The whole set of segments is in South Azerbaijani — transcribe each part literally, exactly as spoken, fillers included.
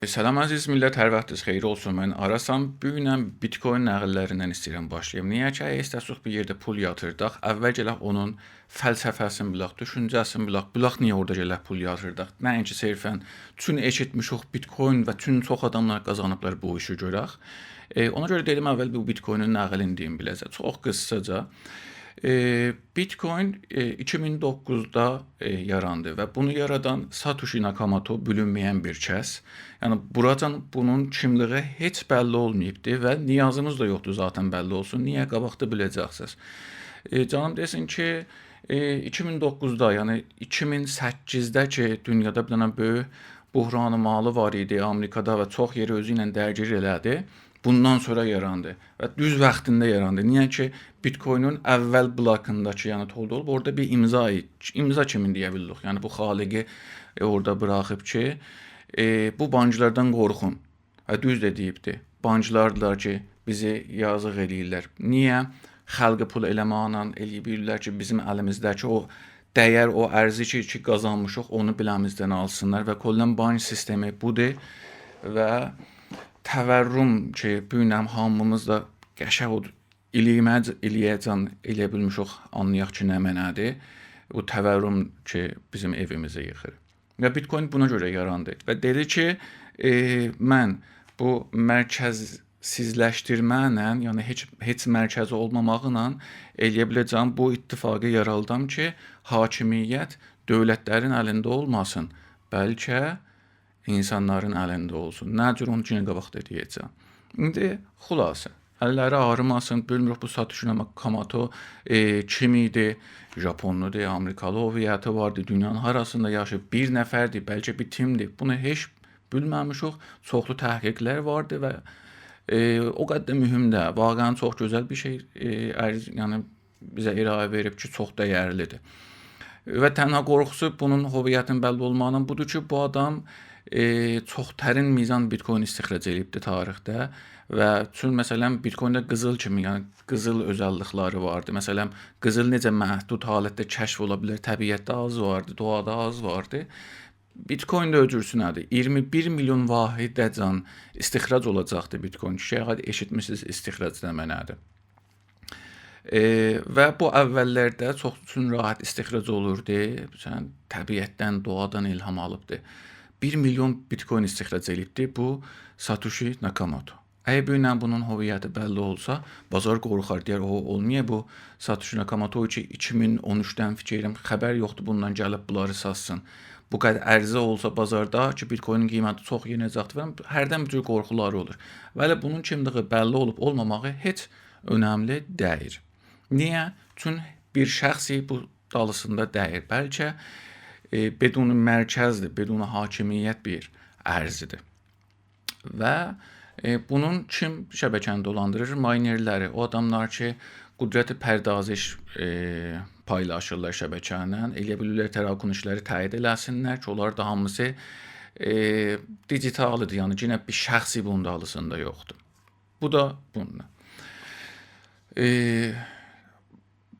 سلام عزیز میللت، هر واختینیز خئییر اولسون. من آراسام. بو گون بیت‌کوین ناغیللاریندان ایسته‌ییرم باشلاییم. نییه کی، اگر ایسته‌سک بیر یئرده پول یاتیرداق، اول گرک اونون فلسفه‌سینی بیلک، دوشونجه‌سینی بیلک، بیلک نییه اورادا گرک پول یاتیرداق. نه‌اینکی صرفاً چون ائشیتمیشیک بیت‌کوین و چون چوخ آداملار قازانیبلار بو ایشی گؤرک. ائ، اونا گؤره دئدیم اول بو بیت‌کوینین ناغیلینی دئییم بیله‌زه، چوخ قیسساجا. ائ، بیت‌کوین، ائ، ایکی مین دوققوزدا، ائ، یاراندی و بونو یارادان ساتوشی ناکاموتو، بیلینمه‌ین بیر کس. یعنی بوراجان بونون کیملیگی هئچ بللی اولماییبدی و نیازیمیز دا یوخدور ذاتاً بللی اولسون. نییه؟ قاباقدا بیله‌جکسینیز. ائ، جانیم دئسین کی، ائ، ایکی مین دوققوزدا، یعنی ایکی مین سککیزده کی، دونیادا بیر دنه بؤیوک بحران مالی وار ایدی آمریکادا و چوخ یئری اؤزو ایله درگیر ائله‌دی. بوندان سونرا یاراندی و دوز واختیندا یاراندی. نییه کی، بیت‌کوینین اول بلاکیندا کی، یعنی تولید اولوب، اورادا بیر امضا، امضا کیمی دئیه بیلیریک. یعنی بو خالقی، ائ، اورادا بوراخیب کی، ائ، بو بانکلاردان قورخون. و دوز ده دئییبدی. بانکلاردیلار کی، بیزی یازیق ائله‌ییرلر. نییه؟ خلقی پول ائله‌مکله ائله‌یه بیلیرلر کی، بیزیم الیمیزده‌کی او دَیر، او ارزشی کی، قازانمیشیق، اونو بیله‌میزدن آلسینلار و کلاً بانک سیستمی بودور و تورم کی، بو گون هامیمیز دا قشنگ او ایلییه‌جن، ایلییه‌جن ائلیه بیلمیشیک، آنلایاق کی، نه معنادیر. بو تورم کی، بیزیم ائویمیزی ییخیر. و بیت‌کوین بونا گؤره یاراندی. و دئدی کی، ائ، من بو مرکزسیزلشدیرمه‌له، یعنی هئچ، هئچ مرکزی اولماماقلا ائلیه بیله‌جم بو اتفاقی یارالدام کی، حاکمیت دؤولتلرین الینده اولماسین، بلکه اینسانلارین الینده اولسون. نه جور، اونو یئنه قاباقدا دئیه‌جم. ایندی خلاصه، اللری آغریماسین، بیلمیریک بو ساتوشی ناکاموتو، ائ، کیم ایدی؟ ژاپونلودور، آمریکالی هویتی واردی، دونیانین هاراسیندا یاشاییب، بیر نفردیر، بلکه بیر تیمدیر. بونو هئچ بیلمه‌میشیک، چوخلو تحقیقلر واردی و، ائ، او قدر ده مهم ده. واقعاً چوخ گؤزل بیر شئی، ائ، عرض، یعنی بیزه ارائه وئریب کی، چوخ دَیرلیدیر. و تنها قورخوسو بونون هویتین بللی اولماغینین بودور کی، بو آدام، ائ، چوخ‌ترین میزان بیت‌کوین استخراج ائله‌ییبدی تاریخده. و چون، مثلاً، بیت‌کوین ده قیزیل کیمی، یعنی قیزیل اؤزللیکلری واردی. مثلاً، قیزیل نئجه محدود حالتده کشف اولا بیلر؟ طبیعتده آز واردی، دوغادا آز واردی. بیت‌کوین ده او جورسونه‌دیر. اییرمی بیر میلیون واحده‌جن استخراج اولاجاقدی بیت‌کوین. شاید ائشیتمیسینیز، استخراج نه معنادیر. ائ، و بو اوللرده چوخ چون راحت استخراج اولوردو. مثلاً، طبیعتدن، دوغادان الهام آلیبدی. بیر میلیون بیت‌کوین استخراج ائله‌ییبدی بو ساتوشی ناکاموتو. اگر بو گون بونون هویتی بللی اولسا، بازار قورخار، دئیر، او، اولمایا بو ساتوشی ناکاموتو کی، ایکی مین اون اوچدن فیکر ائلیرم، خبر یوخدور بوندان گلیب بونلاری ساتسین. بو قدر عرضه اولسا بازاردا کی، بیت‌کوینین قیمتی چوخ یئنه‌جکدیر فلان، هردن بو جور قورخولار اولور. ولی بونون کیملیگی بللی اولوب اولماماغی هئچ اؤنملی دئییل. نییه؟ چون بیر شخصی بو دالیسیندا دئییل. بلکه، ائ، بدون مرکزدیر، بدون حاکمیت بیر ارزیدیر. و، ائ، بونون کیم شبکه‌نی دولاندیریر؟ ماینرلری، او آداملار کی، قدرت پردازش، ائ، پایلاشیرلار شبکه‌نن، ائلیه بیلیرلر تراکنش‌لری تأیید ائله‌سینلر کی، اونلار دا هامیسی، ائ، دیجیتالیدیر، یعنی یئنه بیر شخصی بونون دالیسیندا یوخدور. بو دا بوندان. ائ،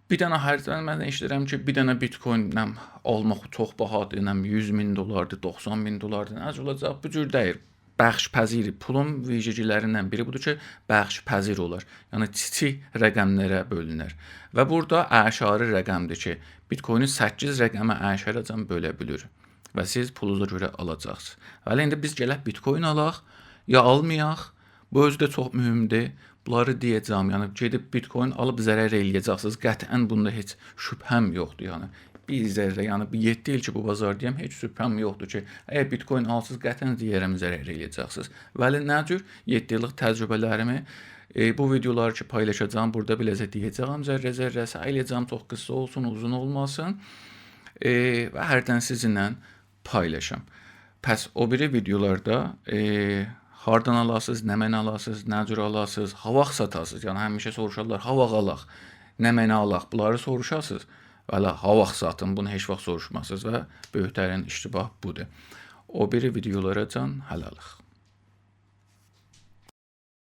بیر دنه هردن من ائشیدیرم کی، بیر دنه بیت‌کوین، نم، آلماق چوخ باهادیر، نم، یوز مین دلاردیر، دوخسان مین دلاردیر، نه اولاجاق؟ بو جور دئییل. بخش‌پذیر، پولون ویژگی‌لریندن بیری بودور کی، بخش‌پذیر اولار. یعنی، کیچیک رقم‌لره بؤلونر. و بورادا اعشاری رقمدیر کی، بیت‌کوینی سککیز رقمه اعشاره‌جن بؤله بیلیر. و سیز پولونوزا گؤره آلاجاقسینیز. ولی ایندی بیز گلک بیت‌کوین آلاق، یا آلمایاق، بو اؤزو ده چوخ مهمدور. بونلاری دئیه‌جم، یعنی گئدیب بیت‌کوین آلیب ضرر ائلیه‌جکسینیز. قطعاً بوندا هئچ شبهه‌م یوخدور، یعنی. بیر ذره، یعنی بیر یئددی ایل کی، بو بازاردایام، هئچ شبهه‌م یوخدور کی، اگر بیت‌کوین آلسینیز، قطعاً دئیه‌رم ضرر ائلیه‌جکسینیز. ولی نه جور؟ یئددی ایللیک تجربه‌لریمی، ائ، بو ویدئولاری کی، پایلاشاجاغام، بورادا بیله‌زه دئیه‌جه‌یم، ذره-ذره، سعی ائلیه‌جم چوخ قیسا اولسون، اوزون اولماسین. ائ، و هردن سیزینله پایلاشام. پس او بیری ویدئولاردا، ائ، هاردان آلاسینیز، نمنه آلاسینیز، نه جور آلاسینیز، هاواخت ساتاسینیز. یعنی، همیشه سوروشارلار، هاواخت آلاق، نمنه آلاق، بونلاری سوروشاسینیز. ولی هاواخت ساتین، بونو هئچ واخت سوروشماسینیز و بؤیوک‌ترین اشتباه بودور. او بیری ویدئولاراجان هله‌لیک.